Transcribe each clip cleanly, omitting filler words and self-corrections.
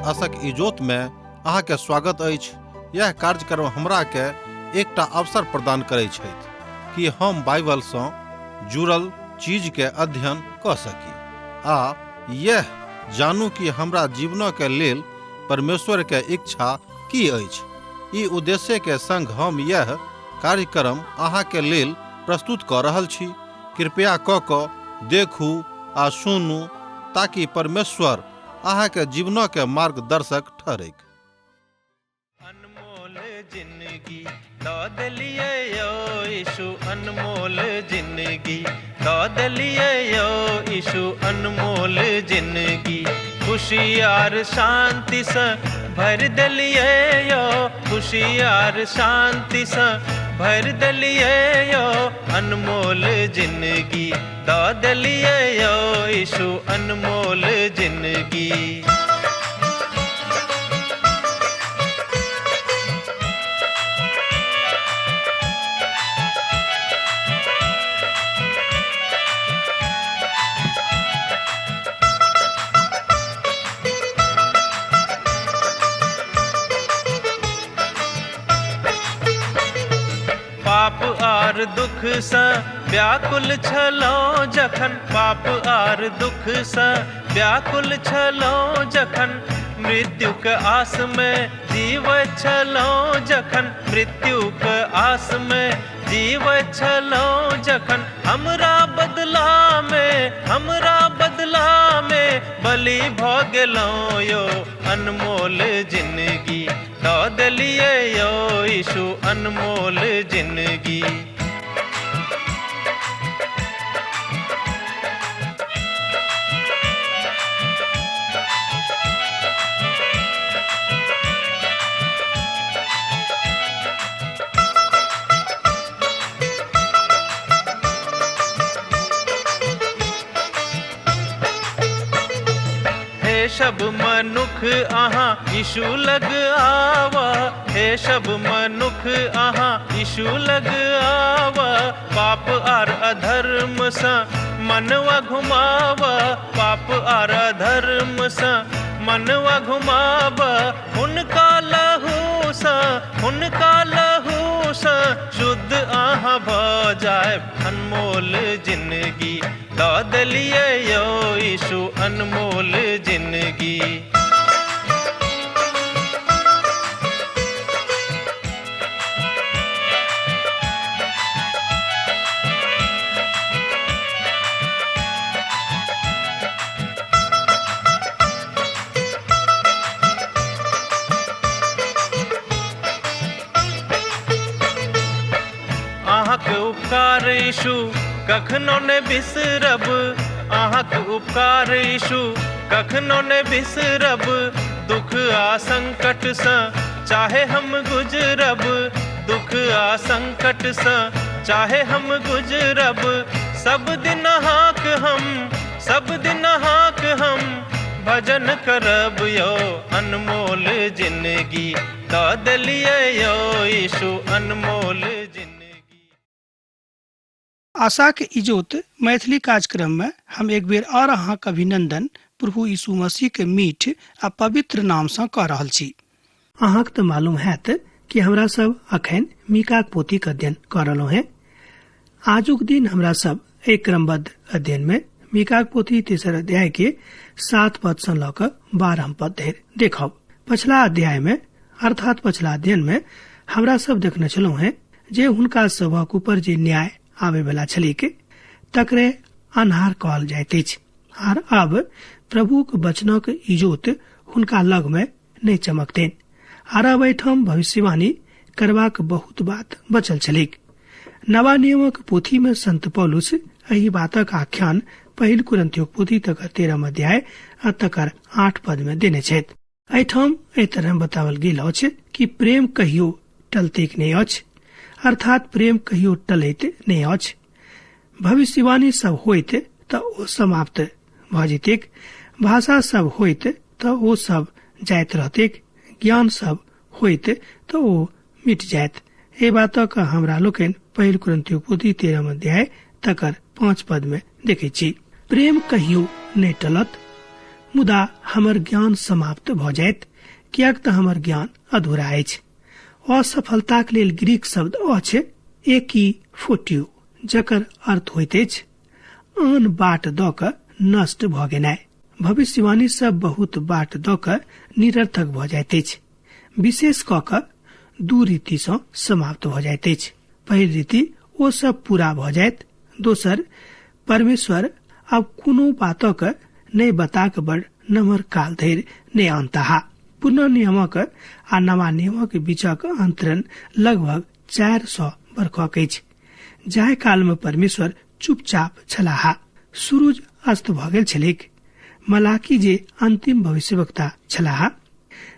आशक इजोत में अहाँ के स्वागत अछि। यह कार्यक्रम हमरा के एकटा अवसर प्रदान करै छथि कि हम बाइबल सँ जुड़ल चीज के अध्ययन कऽ सकी आ यह जानू कि हमरा जीवन के लेल परमेश्वर के इच्छा की अछि। ई उद्देश्य के संग हम यह कार्यक्रम अहाँ के लेल प्रस्तुत कऽ रहल छी। कृपया कऽ कऽ देखू आ सुनू ताकि परमेश्वर अहाँ के जीवन के मार्गदर्शक ठहरैक। अनमोल जिंदगी दऽ देलियै यौ यीशु, अनमोल जिंदगी दऽ देलियै यौ यीशु, अनमोल जिंदगी खुशी आर शांतिसँ भरि देलियै यौ, खुशी आर शांतिसँ भरि देलियै यौ, अनमोल जिंदगी दऽ देलियै यौ यीशु, अनमोल जिंदगी। पाप आर दुख सँ व्याकुल छलहुँ जखन, पाप आर दुख सँ व्याकुल छलहुँ जखन, मृत्युक आस में जीवैत छलहुँ जखन, मृत्युक आस में जीवैत छलहुँ जखन, हमरा बदला में, हमरा बदला में बलि भऽ गेलहुँ यौ, अनमोल जिंदगी दऽ देलियै यौ यीशु, अनमोल जिंदगी। हे सब मनुख अहाँ यीशु लग आवा, हे सब मनुख अहाँ यीशु लग आवा, पाप आर अधर्म सँ मनवा घुमावा, पाप आर अधर्म सँ मनवा घुमावा, हुनका लहू सँ, हुनका लहू सँ शुद्ध अहाँ भऽ जायब, अनमोल जिंदगी दऽ देलियै यौ यीशु, अनमोल जिंदगी। अहाँके उपकार यीशु कखनो ने बिसरब, अहाँके उपकार यीशु कखनो ने बिसरब, दुख आ संकट सँ चाहे हम गुजरब, दुख आ संकट सँ चाहे हम गुजरब, सब दिन अहाँक हम, सब दिन अहाँक हम भजन करब यौ, अनमोल जिंदगी दऽ देलियै यौ यीशु, अनमोल जिंदगी। आशाक इजोत मैथिली कार्यक्रम में हम एक बेर और अहाँक अभिनंदन प्रभु यीशु मसीह के मीठ आ पवित्र नाम सँ कऽ रहल छी। अहाँक तऽ मालूम हैत कि हमरा सब अखन मीकाक पोथीक अध्ययन कऽ रहलहुँ हेँ। आजुक दिन हमरा सब एहि क्रमबद्ध अध्ययन में मीकाक पोथी तेसर अध्याय के 7 पद सँ लऽ कऽ 12 पद धरि देखब। पछिला अध्याय में अर्थात पछिला अध्ययन में हमरा सब देखने छलहुँ हेँ जे हुनका सभक ऊपर जे न्याय आबय वाला छलैक तकरे अन्हार कहल जाइत अछि, आर अब प्रभुक वचनक इजोत हुनका लग में नहि चमकतनि। आर अब एहिठाम भविष्यवाणी करबाक बहुत बात बचल छलैक। नवा नियमक पोथी में संत पौलुस एहि बातक आख्यान पहिल कुरिन्थियोक पोथी तकर 13 अध्याय आ तकर 8 पद में देने छथि। एहिठाम एहि तरह बताओल गेल अछि कि प्रेम कहियो टलतेक नहि अछि, अर्थात प्रेम कहियो टलैत नहि अछि। भविष्यवाणी सब होइत तऽ ओ समाप्त भऽ जेतैक, भाषा सब होइत तऽ ओ सब जाइत रहतैक, ज्ञान सब होइत तऽ ओ मिट जायत। एहि बातक हमरा लोकनि पहिल कुरिन्थियो पोथी 13 अध्याय तकर 5 पद में देखै छी। प्रेम कहियो नहि टलत, मुदा हमर ज्ञान समाप्त भऽ जायत, किएक तऽ हमर ज्ञान अधूरा अछि। असफलताक लेल ग्रीक शब्द अछि एकी फोटियो, जकर अर्थ होइत अछि आन बाट दऽ कऽ नष्ट भऽ गेनाइ। भविष्यवाणी सब बहुत बाट दऽ कऽ निरर्थक भऽ जाइत अछि। विशेष कऽ कऽ दू रीति सँ समाप्त भऽ जाइत अछि। पहिल रीति ओ सब पूरा भऽ जायत, दोसर परमेश्वर आब कोनो बातक नहि बता कऽ बड़ नमहर काल धरि नहि आनताह। पुनः नियमक आ नवा नियमक बीचक अंतरण लगभग 400 बरखक अछि, जाहि काल मे परमेश्वर चुपचाप छलाह। सूरज अस्त भऽ गेल छलैक। मलाकी जे अंतिम भविष्यवक्ता छलाह,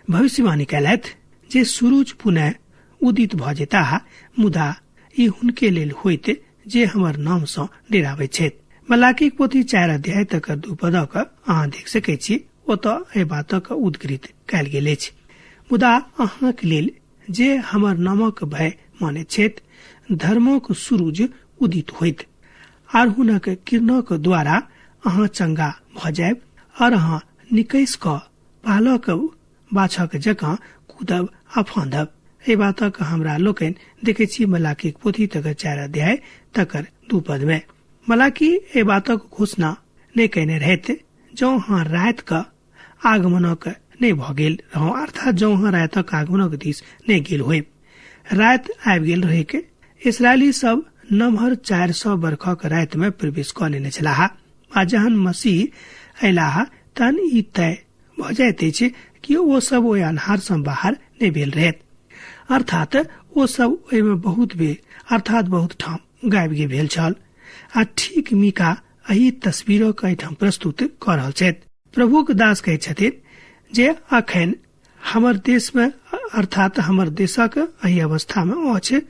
भविष्यवाणी कयलथि जे सूरज पुनः उदित भऽ जेताह, मुदा ई हुनके लेल होइत जे हमर नाम सँ डेराबैत छथि। मलाकीक पोथी 4 अध्याय तकर 2 पदक अहाँ देख सकैत छी, ओतऽ एहि बातक उद्घृत कयल गेल अछि। मुदा अहाँक लेल जे हमर नामक भय मानैत छथि, धर्मक सूरज उदित होइत आर हुनक किरणक द्वारा अहाँ चंगा भऽ जायब और अहाँ निकैस कऽ पालक बाछक जकाँ कूदब आ फाँदब। एहि बातक हमरा लोकनि देखै छी मलाकीक पोथी तकर 4 अध्याय तकर 2 पद मे। मलाकी एहि बातक घोषणा नहि कयने रहैत जँ अहाँ राति कऽ आगमनक नहि भऽ गेल रहौ, अर्थात जँ अहाँ रातिक आगमनक दिस नहि गेल होय। राति आबि गेल रहैक। इसराइली सब नमहर 400 बरखक राति मे प्रवेश कऽ लेने छलाह आ जहन मसीह अयलाह तहन ई तय भऽ जाइत अछि कि ओ सब ओहि अन्हार सँ बाहर नहि भेल रहैत, अर्थात ओ सब ओहिमे बहुत बेर अर्थात बहुत ठाम गाबि भेल छल। आ ठीक मीका एहि तस्वीरक एहिठाम प्रस्तुत कऽ रहल छथि। प्रभुक दास कहैत छथिन जे अखन हमर देश मे अर्थात हमर देशक एहि अवस्था मे अछि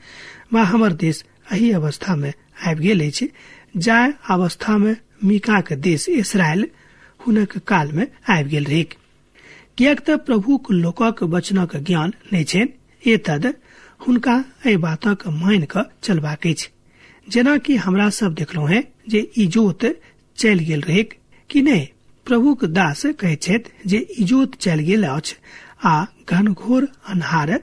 वा हमर देश एहि अवस्था मे आबि गेल अछि, जाहि अवस्था मे मीकाक देश इसराइल हुनक काल मे आबि गेल रहैक। किएक तऽ प्रभुक लोकक वचनक ज्ञान नहि छनि, एतद हुनका एहि बातक मानि कऽ चलबाक अछि। जेनाकि हमरा सब देखलहुँ हेँ जे इजोत चलि गेल रहैक कि नहि। प्रभुक दास कहैत छथि जे इजोत चलि गेल अछि आ घनघोर अन्हार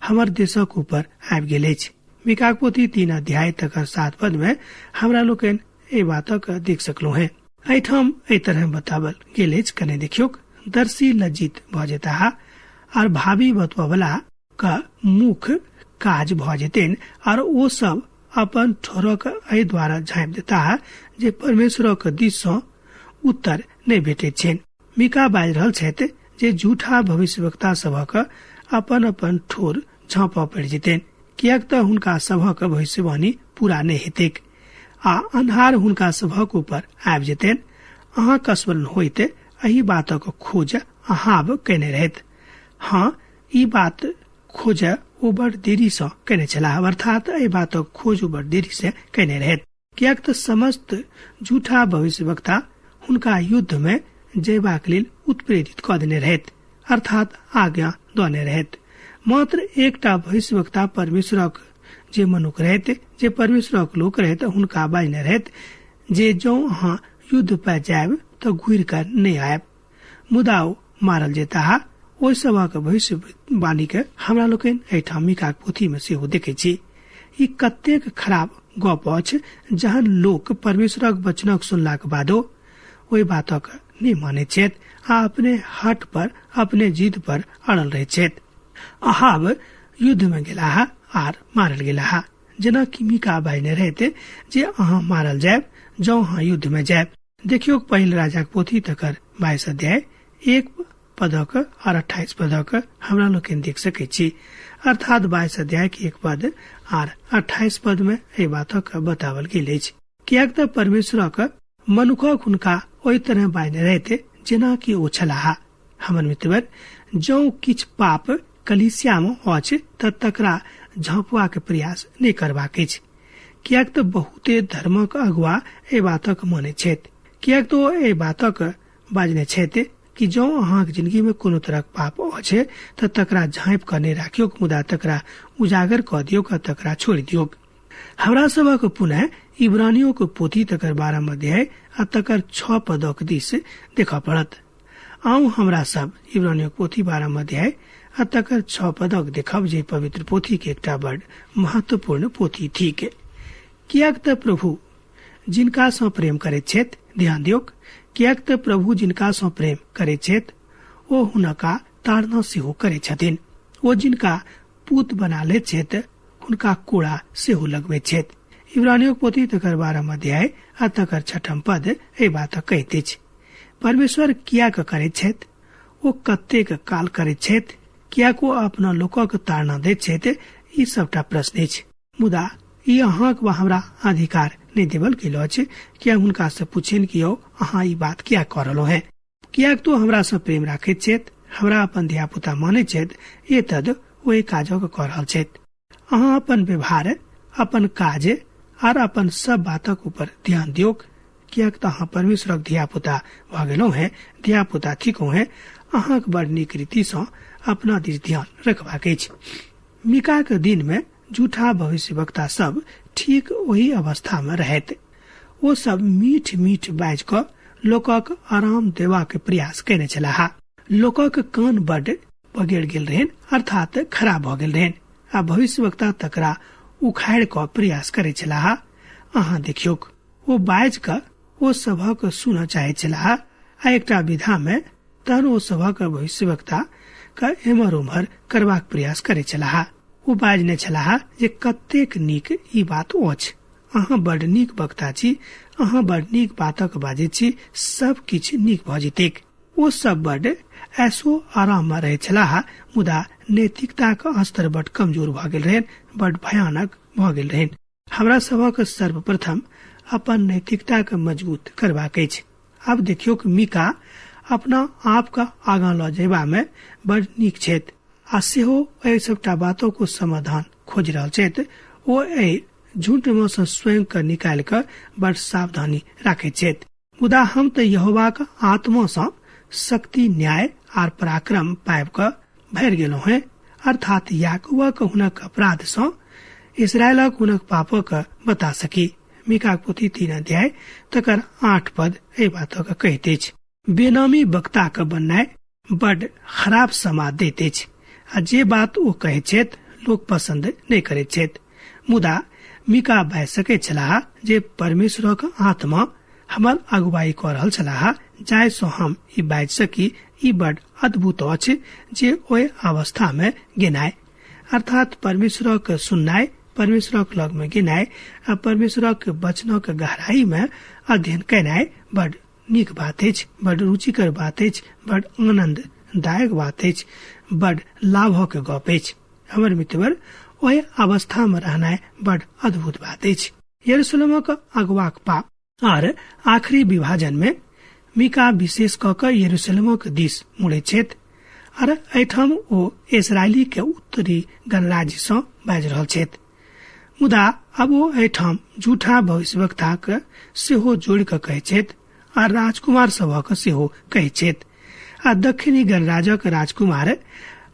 हमर देशक ऊपर आबि गेल अछि। मीकाक पोथी 3 अध्याय तकर 7 पद मे हमरा लोकनि एहि बातक देख सकलहुँ हेँ। एहिठाम एहि तरह बतावल गेल अछि, कने देखियौक, दर्शी लज्जित भऽ जेताह आर भावी बतबऽवला क मुख काज भऽ जेतनि आर ओ सब अपन ठोरक एहि द्वारा झाँपि देताह जे परमेश्वरक दिस सँ उत्तर नहि भेटैत छनि। मीका बाजि रहल छथि जे झूठा भविष्यवक्ता सभक अपन अपन ठोर झाँपऽ पड़ि जेतनि, किएक तऽ हुनका सभक भविष्यवाणी पूरा नहि हेतैक आ अन्हार हुनका सभक ऊपर आबि जेतनि। अहाँक स्मरण होइत एहि बातक खोज अहाब कयने रहैत। हाँ, ई बात खोज ओ बड़ देरी सँ कयने छलाह, अर्थात एहि बातक खोज ओ बड़ देरी सँ कयने रहैत, किएक तऽ समस्त झूठा भविष्यवक्ता हुनका युद्ध मे जयबाक लेल उत्प्रेरित कऽ देने रहैत, अर्थात आज्ञा दने रहैत। मात्र एकटा भविष्यवक्ता परमेश्वरक जे मनुख रहैत, जे परमेश्वरक लोक रहैत, हुनका बाजने रहैत जे जँ अहाँ युद्ध पर जायब तऽ घुरि कऽ नहि आयब, मुदा ओ मारल जेताह। ओहि सभक भविष्यवाणी के हमरा लोकनि एहिठाम मीकाक पोथी मे सेहो देखै छी। ई कतेक खराब गप अछि जहन लोक परमेश्वरक वचनक सुनलाक बादो ओहि बातक नहि मानैत छथि आ अपने हट पर अपने जिद पर अड़ल रहैत छथि। अहाब युद्ध मे गेलाह आर मारल गेलाह, जेना कि मीका बाजने रहैत जे अहाँ मारल जायब जँ अहाँ युद्ध मे जायब। देखियौ पहिल राजाक पोथी तकर 22 अध्याय 1 पदक और 28 पदक हमरा लोकनि देख सकैत छी, अर्थात 22 अध्याय के 1 पद आर 28 पद में एहि बातक बतावल गेल अछि। किएक तऽ परमेश्वरक मनुखक हुनका ओहि तरह बाजने रहैत जेना कि ओ छलाह। हमर मित्रवर, जँ किछु पाप कलीसिया मे अछि तऽ तकरा झाँपबाक प्रयास नहि करबाक अछि, किएक तऽ बहुते धर्मक अगुआ एहि बातक मानैत छथि। किएक तऽ ओ एहि बातक बाजने छथि कि जँ अहाँक जिंदगी में कोनो तरहक पाप अछि तऽ तकरा झाँपि कऽ नहि राखियौक, मुदा तकरा उजागर कऽ दियौक आ तकरा छोड़ि दियौक। हमरा सभक पुनः इब्रानियों के पोथी तकर 12 अध्याय आ तकर 6 पदक दिस देखऽ पड़त। आउ हमरा सब इब्रानियों पोथी 12 अध्याय आ तकर 6 पदक देखब, जे पवित्र पोथी के एकटा बड़ महत्वपूर्ण पोथी थीक। कियाक त प्रभु जिनका सँ प्रेम करैत छथि, ध्यान दियौक, कियाक त प्रभु जिनका सँ प्रेम करैत छथि ओ हुनका ताड़ना सेहो करैत छथिन। ओ जिनका पूत बना लैत छथि हुनका कोड़ा सेहो लगबैत छथि। इब्रानियों पोथी तकर 12 अध्याय आ तकर 6 पद एहि बात कहैत अछि। परमेश्वर कियाक करैत छथि, ओ कतेक काल करैत छथि, कियाक ओ अपना लोकक ताड़ना दैत छथि, ई सबटा प्रश्न अछि। मुदा ई अहाँक वा हमरा अधिकार नहि देवल गेल अछि कि हम हुनका से पूछेन कि यौ अहाँ ई बात किया कऽ रहलहुँ हेँ। कियाक तो हमरा सँ प्रेम राखैत छथि, हमरा अपन धियापुता मानैत छथि, एतद ओहि काजक कऽ रहल छथि। अहाँ अपन व्यवहार, अपन काज आर अपन सब बातक ऊपर ध्यान दियौक, कियाक तऽ अहाँ परमेश्वरक धियापुता भऽ गेलहुँ हेँ, धियापुता थिकहुँ हेँ। अहाँक बड़ नीक रीति सँ अपना दिस ध्यान रखबाक अछि। मीकाक दिन मे झूठा भविष्यवक्ता सब ठीक ओही अवस्था मे रहैत। ओ सब मीठ मीठ बाजि कऽ लोकक आराम देबाक प्रयास कयने छलाह। लोकक कान बड बगेड़ गेल रहनि, अर्थात खराब भऽ गेल रहनि, आ भविष्यवक्ता तकरा उखाड़ि कऽ प्रयास करैत छलाह। अहाँ देखियौक, ओ बाजि कऽ ओ सभक सुनऽ चाहैत छलाह आ एकटा विधा मे तहन ओ सभक भविष्यवक्ता के एम्हर ओम्हर करबाक प्रयास करैत छलाह। ओ बाजने छलाह जे कतेक नीक ई बात अछि, अहाँ बड नीक वक्ता छी, अहाँ बड नीक बातक बाजैत छी, सब किछु नीक भऽ जेतैक। ओ सब बड ऐसो आराम मे रहैत छलाह, मुदा नैतिकताक स्तर बड कमजोर भऽ गेल रहनि, बड भयानक भऽ गेल रहनि। हमरा सभक सर्वप्रथम अपन नैतिकता के मजबूत करबाक अछि। आब देखियौक, मीका अपना आप के आगाँ लऽ जयबा मे बड नीक छथि आ सेहो एहि सबटा बातक ओ समाधान खोजि रहल छथि। ओ एहि झुंड मे सँ स्वयं के निकालि कऽ बड सावधानी राखैत छथि। मुदा हम तऽ यहोवाक आत्मा सँ शक्ति, न्याय आर पराक्रम पाबि कऽ भरि गेलहुँ हेँ, अर्थात याकूबक हुनक अपराध सँ इसरायलक हुनक पापक बता सकी। मीकाक पोथी 3 अध्याय तकर 8 पद एहि बातक कहैत अछि। बेनामी वक्ताक बननाइ बड खराब समाद दैत अछि आ जे बात ओ कहैत छथि लोक पसंद नहि करैत छथि। मुदा मीका बाजि सकैत छलाह जे परमेश्वरक आत्मा हमर अगुवाई कऽ रहल छलाह, जाहि सँ हम ई बाजि सकी। ई बड अद्भुत अछि जे ओहि अवस्था मे गेनाइ, अर्थात परमेश्वरक सुननाइ, परमेश्वरक लग मे गेनाइ आ परमेश्वरक वचनक गहराई मे अध्ययन केनाइ बड नीक बात अछि, बड रुचिकर बात अछि, बड आनंददायक बात अछि, बड लाभक गप अछि। हमर मित्रवर, ओहि अवस्था मे रहनाइ बड अद्भुत बात अछि। यरूशलेमक अगुवाक पाप आर आखिरी विभाजन मे मीका विशेष कऽ कऽ यरूशलेमक दिस मुड़ैत छथि आर एहिठाम ओ इसरायली के उत्तरी गणराज्य सँ बाजि रहल छथि। मुदा आब ओ एहिठाम झूठा भविष्यवक्ताक सेहो जोड़ि कऽ कहैत छथि आ राजकुमार सभक सेहो कहैत छथि आ दक्षिणी गणराजक राजकुमार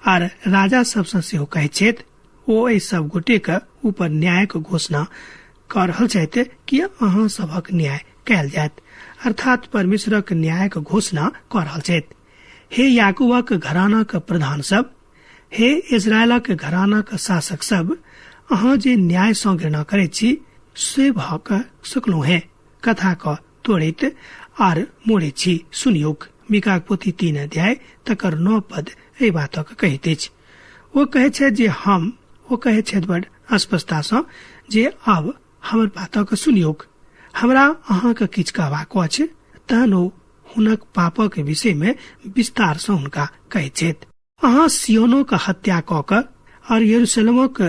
आर राजा सबसँ सेहो कहैत छथि। ओ एहि सब गोटेक ऊपर न्यायक घोषणा कऽ रहल छथि कि अहाँ सभक न्याय कयल जायत, अर्थात परमेश्वरक न्यायक घोषणा कऽ रहल छथि। हे याकूबक घरानाक प्रधान सब, हे इजरायलक घरानाक शासक सब, अहाँ जे न्याय सँ घृणा करैत छी से भऽ कऽ सकलहुँ हेँ। कथा कऽ तोड़ैत आर मोड़ैत छी। सुनियौक, मीकाक पोथी 3 अध्याय तकर 9 पद एहि बातक कहैत अछि। ओ कहैत छथि जे हम, ओ कहैत छथि बड स्पष्टता सँ जे आब हमर बातक सुनियौक, हमरा अहाँके किछु कहबाक अछि। तहन ओ हुनक पापक विषय मे विस्तार सँ हुनका कहैत छथि। अहाँ सियोनोक हत्या कऽ कऽ और यरूशलेमक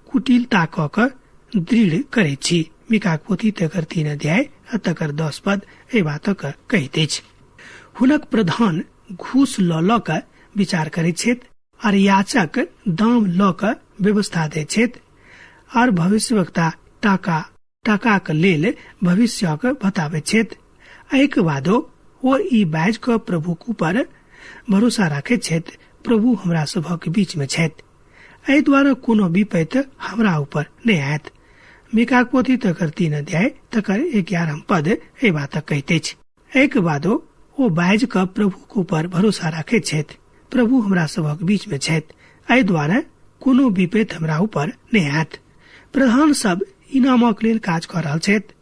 कुटिलता कऽ कऽ दृढ़ करैत छी। मीकाक पोथी तकर 3 अध्याय आ तकर 10 पद एहि बातक कहैत अछि। हुनक प्रधान घूस लऽ लऽ कऽ विचार करैत छथि आर याचक दाम लऽ कऽ व्यवस्था दैत छथि आर भविष्यवक्ता टाकाक लेल भविष्यक बताबैत छथि। एहिके बादो ओ ई बाजि कऽ प्रभुक ऊपर भरोसा राखैत छथि, प्रभु हमरा सभक बीच मे छथि, एहि द्वारा कोनो विपैत हमरा ऊपर नहि आयत। मीकाक पोथी तकर 3 अध्याय तकर 11 पद एहि बातक कहैत अछि। एहिके बादो ओ बाजि कऽ प्रभुक ऊपर भरोसा राखैत छथि। प्रभु हमरा सभक बीच मे छथि, एहि दुआरे कोनो विपैत हमरा ऊपर नहि आयत। प्रधान सब इनामक लेल काज कऽ रहल छथि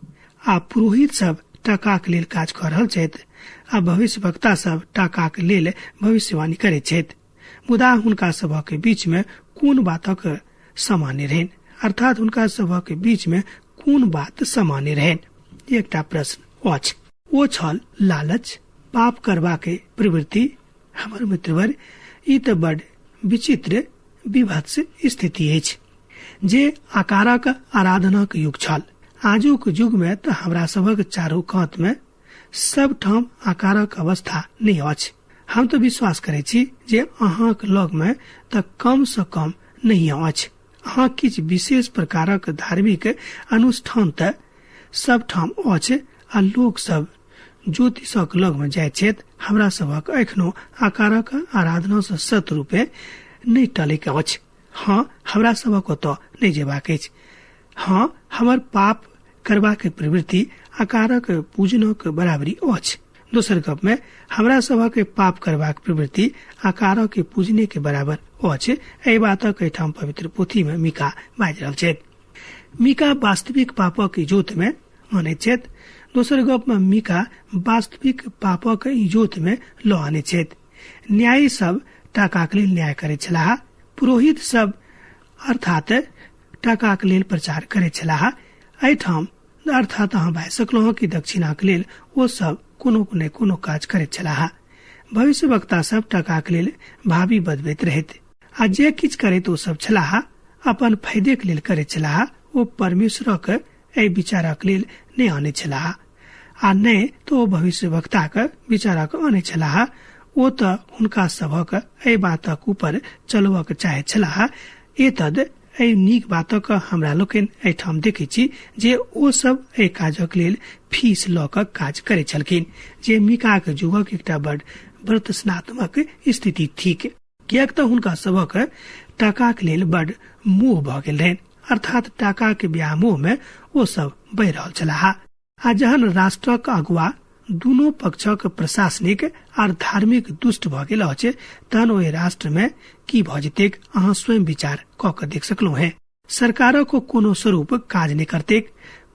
आ पुरोहित सब टाकाक लेल काज कऽ रहल छथि आ भविष्यवक्ता सब टाकाक लेल भविष्यवाणी करैत छथि। मुदा हुनका सभक बीच मे कोन बातक सामान्य रहनि, अर्थात हुनका सभक बीच मे कोन बात सामान्य रहनि, एकटा प्रश्न अछि। ओ छल लालच, पाप करबाक प्रवृत्ति। हमर मित्रवर, ई तऽ बड विचित्र विभत्स स्थिति अछि जे आकारक आराधनाक युग छल। आजुक युग मे तऽ हमरा सभक चारू कात मे सब ठाम आकारक अवस्था नहि अछि। हम तऽ विश्वास करै छी जे अहाँक लग मे तऽ कम सँ कम नहि अछि। अहाँ किछु विशेष प्रकारक धार्मिक अनुष्ठान तऽ सब ठाम अछि आ लोक सब ज्योतिषक लग मे जाइत छथि। हमरा सभक एखनो आकारक आराधना सँ सत रूपे नहि टलैक अछि। हाँ, हमरा सभक ओतऽ नहि जेबाक अछि। हाँ, हमर पाप करबाक प्रवृत्ति आकारक पूजनक बराबरी अछि। दोसर गप मे हमरा सभक पाप करबाक प्रवृत्ति आकारक पूजने के बराबर अछि। एहि बातक एहिठाम पवित्र पोथी मे मीका बाजि रहल छथि। मीका वास्तविक पापक इजोत मे अनैत छथि। दोसर गप मे मीका वास्तविक पापक इजोत मे लऽ अनैत छथि। न्यायी सब टाकाक लेल न्याय करैत छलाह, पुरोहित सब अर्थात टाकाक लेल प्रचार करैत छलाह। एहिठाम अर्थात अहाँ बाजि सकलहुँ कि दक्षिणाक लेल ओ सब कोनो ने कोनो काज करैत छलाह। भविष्यवक्ता सब टाकाक लेल भावी बदबैत रहैत आ जे किछु करैत ओ सब छलाह अपन फायदेक लेल करैत छलाह। ओ परमेश्वरक एहि विचारक लेल नहि आनैत छलाह आ नहि तऽ ओ भविष्यवक्ताक विचारक आनैत छलाह। ओ तऽ हुनका सभक एहि बातक ऊपर चलबक चाहैत छलाह। एतद एहि नीक बातक हमरा लोकनि एहिठाम देखैत छी जे ओ सब एहि काजक लेल फीस लऽ कऽ काज करैत छलखिन, जे मीकाक युगक एकटा बड व्रतस्नात्मक स्थिति थिक, किएक तऽ हुनका सभक टाकाक लेल बड मोह भऽ गेल रहनि। अर्थात टाकाक व्यामोह मे ओ सब बहि रहल छलाह। आ जहन राष्ट्रक अगुआ दुनू पक्षक प्रशासनिक आर धार्मिक दुष्ट भऽ गेल अछि, तहन ओहि राष्ट्र मे की भऽ जेतैक अहाँ स्वयं विचार कऽ कऽ देख सकलहुँ हेँ। सरकारक कोनो स्वरूप काज नहि करतैक,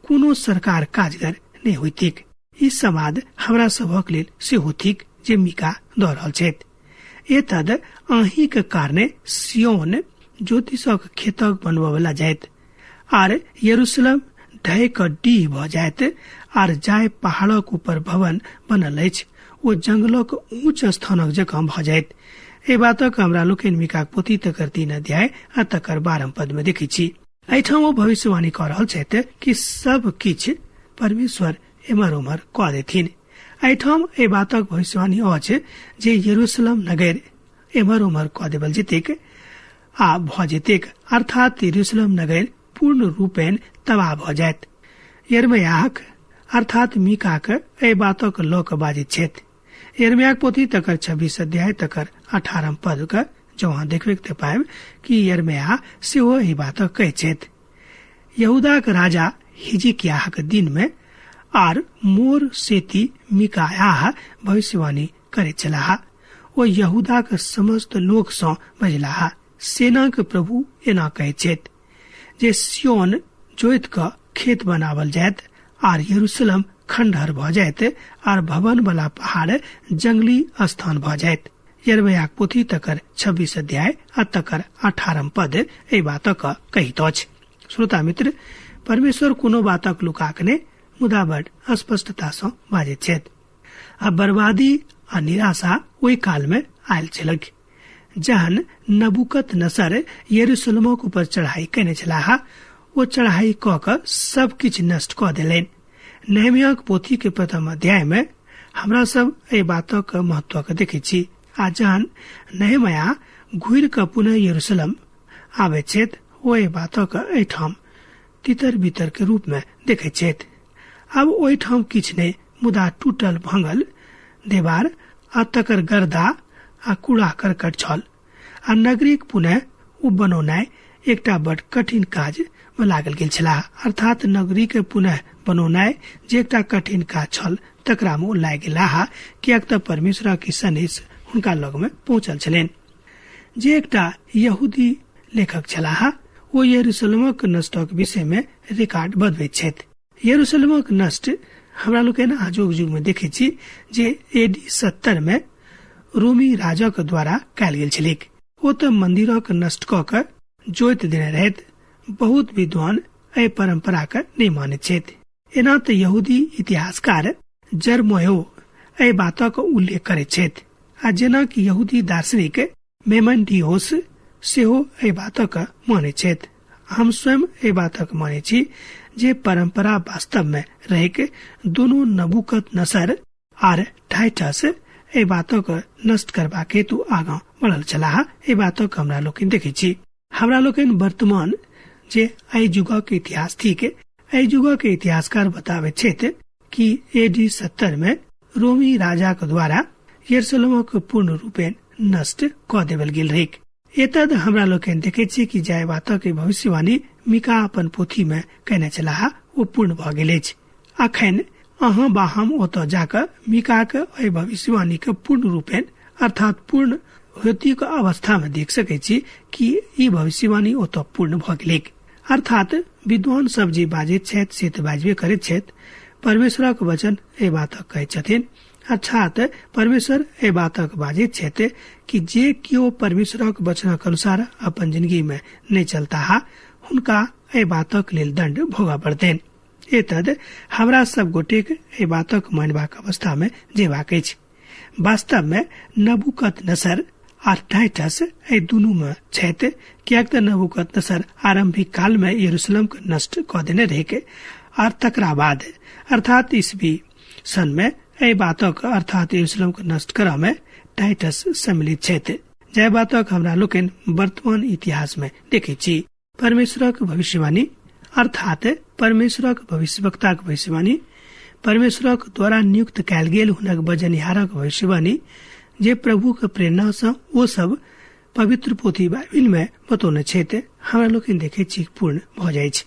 कोनो सरकार काजगर नहि होइतैक। ई समाद हमरा सभक लेल सेहो थिक जे मीका दऽ रहल छथि। एतद अहींक कारणे सियोन ज्योतिषक खेतक बनबऽवला जायत आर यरूशलेम ढहि कऽ डीह भऽ जायत आर जाय पहाड़क ऊपर भवन बनल अछि ओ जंगलक ऊँच स्थानक जकाँ भऽ जायत। एहि बातक हमरा लोकनि मीकाक पोथी तकर 3 अध्याय आ तकर 12 पद मे देखैत छी। एहिठाम ओ भविष्यवाणी कऽ रहल छथि कि सब किछु परमेश्वर एम्हर ओम्हर कऽ देथिन। एहिठाम एहि बातक भविष्यवाणी अछि जे यरूशलेम नगर एम्हर ओम्हर कऽ देबल जेतैक आ भऽ जेतैक, अर्थात यरूशलेम नगर पूर्ण रूपेण तबाह भऽ जायत। यिर्मयाहक अर्थात मीकाक एहि बातक लऽ कऽ बाजैत छथि। यिर्मयाहक पोथी तकर 26 अध्याय तकर 18 पद के जँ अहाँ देखबैक तऽ पायब कि यिर्मयाह सेहो एहि बातक कहैत छथि। यहूदाक राजा हिजकियाहक दिन मे आर मोर सेती मीकायाह भविष्यवाणी करैत छलाह। ओ यहूदाक समस्त लोक सँ बजलाह, सेनाक प्रभु एना कहैत छथि जे सियोन जोति कऽ खेत बनावल जायत आर यरूशलेम खंडहर भऽ जायत आर भवन वाला पहाड़ जंगली स्थान भऽ जायत। यिर्मयाहक पोथी तकर 26 अध्याय आ तकर 18 पद एहि बातक कहैत अछि। श्रोता मित्र, परमेश्वर कोनो बातक लुकाक नहि, मुदा बड स्पष्टता सँ बाजैत छथि। आ बर्बादी आ निराशा ओहि काल मे आयल छलैक जहन नबूकदनेस्सर यरूशलेमक ऊपर चढ़ाई कयने छलाह। ओ चढ़ाई कऽ कऽ सब किछु नष्ट कऽ देलनि। नहेम्याहक पोथी के प्रथम अध्याय मे हमरा सब एहि बातक महत्व के देखैत छी। आ जहन नहेम्याह घुरि कऽ पुनः यरूशलेम आबैत छथि, ओ एहि बातक एहिठाम तितर बितर के रूप मे देखैत छथि। आब ओहिठाम किछु नहि, मुदा टूटल भंगल देवार आ तकर गर्दा आ कूड़ा करकट छल। आ नगरीक पुनः ओ बनौनाइ एकटा बड कठिन काज मे लागल गेल छलाह। अर्थात नगरी के पुनः बनौनाइ जे एकटा कठिन काज छल, तकरा मे ओ लागि गेलाह, किएक तऽ परमेश्वरक सनेस हुनका लग मे पहुँचल छलनि। जे एकटा यहूदी लेखक छलाह ओ यरूशलेमक नष्टक विषय मे रिकॉर्ड बतबैत छथि। यरूशलेमक नष्ट हमरा लोकनि आजुक युग मे देखैत छी जे AD 70 मे रोमी राजाक द्वारा कयल गेल छलैक। ओ तऽ मंदिरक नष्ट कऽ के जोति देने रहैत। बहुत विद्वान एहि परंपरा के नहि मानैत छथि। एना तऽ यहूदी इतिहासकार जरमोयो एहि बातक उल्लेख करैत छथि आ जेना कि यहूदी दार्शनिक मेमनडियोस सेहो एहि बातक मानैत छथि। हम स्वयं एहि बातक मानैत छी जे परंपरा वास्तव में रहैक दुनू नबूकदनेस्सर आर टाइटस एहि बातक नष्ट करबाक हेतु आगाँ बढ़ल छलाह। एहि बातक हमरा लोकनि देखैत छी। हमरा लोकनि वर्तमान जे एहि युगक इतिहास थिक, एहि युगक इतिहासकार बताबैत छथि कि AD 70 में रोमी राजाक द्वारा यरूशलेमक पूर्ण रूपेण नष्ट कऽ देबल गेल रहैक। एतद हमरा लोकनि देखैत छी कि जाहि बातक भविष्यवाणी मीका अपन पोथी में कयने छलाह ओ पूर्ण भऽ गेल अछि। अखन अहाँ बा हम ओतऽ जाकऽ मीकाक एहि भविष्यवाणी के पूर्ण रूपेण अर्थात पूर्ण होतीक अवस्था में देख सकैत छी कि ई भविष्यवाणी ओतऽ पूर्ण भऽ गेलैक। अर्थात विद्वान सब जे बाजैत छथि से तऽ बाजबे करैत छथि, परमेश्वरक वचन एहि बातक कहैत छथिन। अर्थात परमेश्वर एहि बातक बाजैत छथि कि जे केओ परमेश्वरक वचनक अनुसार अपन जिंदगी में नहि चलताह हुनका एहि बातक लेल दंड भोगऽ पड़तनि। एतद हमरा सब गोटेक एहि बातक मानबाक अवस्था में जेबाक अछि। वास्तव में नबूकदनेस्सर आ टाइटस एहि दुनू में छथि, किएक तऽ नबूकदनेस्सर आरंभिक काल में यरूशलेम के नष्ट कऽ देने रहैक आर तकरा बाद अर्थात ईस्वी सन में एहि बातक अर्थात यरूशलेम के नष्ट करऽ में टाइटस सम्मिलित छथि। जाहि बातक हमरा लोकनि वर्तमान इतिहास में देखैत छी। परमेश्वरक भविष्यवाणी अर्थात परमेश्वरक भविष्यवक्ताक भविष्यवाणी, परमेश्वरक द्वारा नियुक्त कयल गेल हुनक बजनिहारक भविष्यवाणी जे प्रभुक प्रेरणा सँ ओ सब पवित्र पोथी बाइबिल में बतौने छथि, हमरा लोकनि देखैत छी पूर्ण भऽ जाइछ।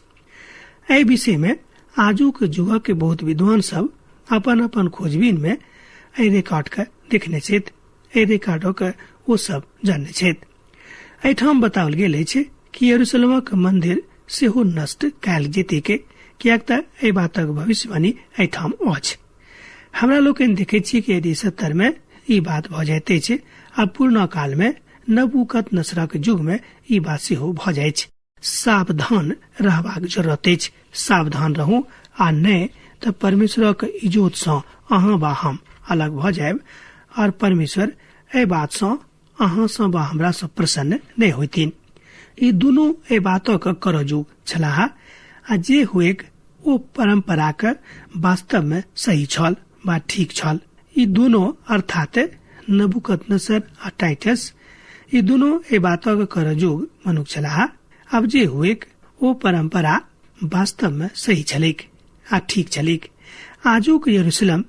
एहि विषय में आजुक युगक बहुत विद्वान सब अपन अपन खोजबीन में एहि रिकॉर्ड के देखने छथि, एहि रिकॉर्डक ओ सब जानने छथि। एहिठाम बताओल गेल अछि कि यरूशलेमक मंदिर सेहो नष्ट कयल जेतैक, किएक तऽ एहि बातक भविष्यवाणी एहिठाम अछि। हमरा लोकनि देखैत छी कि AD 70 में ई बात भऽ जाइत अछि आ पूर्ण काल में नबूकदनेस्सरक युग में ई बात सेहो भऽ जाइछ। सावधान रहबाक जरूरत अछि। सावधान रहू आ नहि तऽ परमेश्वरक इजोत सँ अहाँ वा हम अलग भऽ जायब और परमेश्वर एहि बात सँ अहाँ सँ वा हमरा सँ प्रसन्न नहि होइथिन। ई दुनू एहि बातक करजुग छलाह आ जे हुएक ओ परंपराक वास्तव में सही छल वा ठीक छल। ई दुनू अर्थात नबूकदनेस्सर आ टाइटस ई दुनू एहि बातक करजुग मनुख छलाह। आब जे हुएक ओ परंपरा वास्तव में सही छलैक आ ठीक छलैक। आजुक यरूशलेम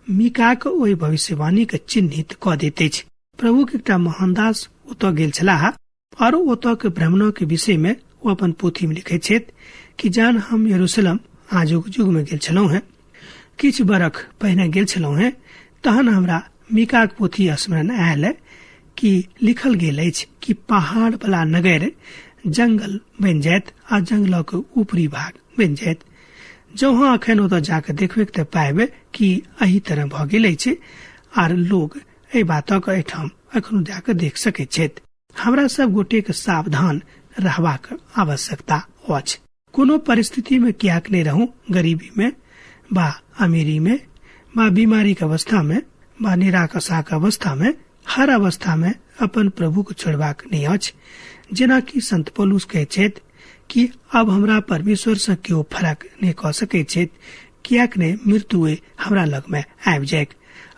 मीकाक ओहि भविष्यवाणी के चिन्हित कऽ दैत अछि। प्रभुक एकटा महानदास ओतऽ गेल छलाह और ओतऽ के भ्रमणक विषय में ओ अपन पोथी में लिखैत छथि कि जहन हम यरूशलेम आजुक युग में गेल छलहुँ हेँ, किछु बरख पहिने गेल छलहुँ हेँ, तहन हमरा मीकाक पोथी स्मरण आयल कि लिखल गेल अछि कि पहाड़ वाला नगर जंगल बनि जायत आ जंगलक ऊपरी भाग बनि जायत। जँ अहाँ अखन ओतऽ जाकऽ देखबैक तऽ पायब कि एहि तरह भऽ गेल अछि आर लोग एहि बातक एहिठाम एखनो जाकऽ देख सकैत छथि। हमरा सब गोटेक सावधान रहबाक आवश्यकता अछि। कोनो परिस्थिति में किएक नहि रहू, गरीबी में बा अमीरी में बा बीमारी के अवस्था में बा निराशा के अवस्था में, हर अवस्था में अपन प्रभु के छोड़बाक नहि अछि। जेना कि संत पौलुस कहैत छथि कि अब हमरा परमेश्वर सँ केओ फरक नहि कऽ सकैत छथि, किएक नहि मृत्यु हमरा लग में आबि जाइक।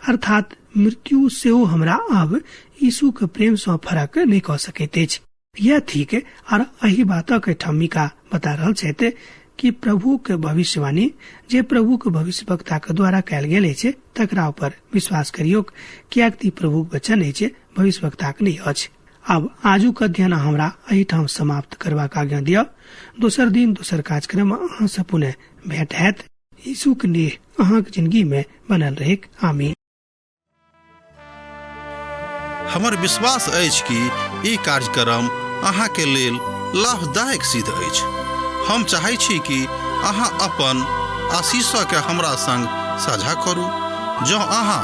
अर्थात मृत्यु सेहो हमरा अब यीशु के प्रेम सँ फरक नहि कऽ सकैत अछि। यह ठीक और एहि बातक एहिठाम मीका बता रहल छथि कि प्रभु के भविष्यवाणी जे प्रभु के भविष्यवक्ता के द्वारा कयल गेल अछि तकरा ऊपर विश्वास करियौक, किएक तऽ ई प्रभुक वचन अछि, भविष्यवक्ताक नहि अछि। आब आजुक अध्ययन हमरा एहिठाम समाप्त करबाक आज्ञा दिअ। दोसर दिन दोसर कार्यक्रम अहाँ सँ पुनः भेंट हैत। यीशुक नेह अहाँक जिंदगी में बनल रहेक। आमीन। हमर विश्वास अछि कि ई कार्यक्रम अहाँके लेल लाभदायक सिद्ध अछि। हम चाहै छी कि अहाँ अपन आशीषके हमरा संग साझा करू। जँ अहाँ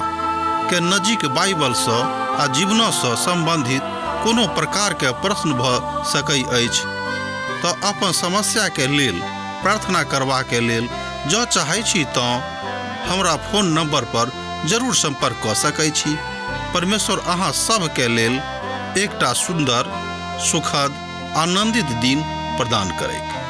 के नजीक बाइबलसँ आ जीवनसँ सम्बन्धित कोनो प्रकारके प्रश्न भऽ सकै अछि तऽ अपन समस्याके लेल प्रार्थना करबाके लेल जँ चाहै छी तँ हमरा फोन नंबर पर जरूर संपर्क कऽ सकै छी। परमेश्वर अहाँ सभके लेल एकटा सुन्दर, सुखद, आनंदित दिन प्रदान करैक।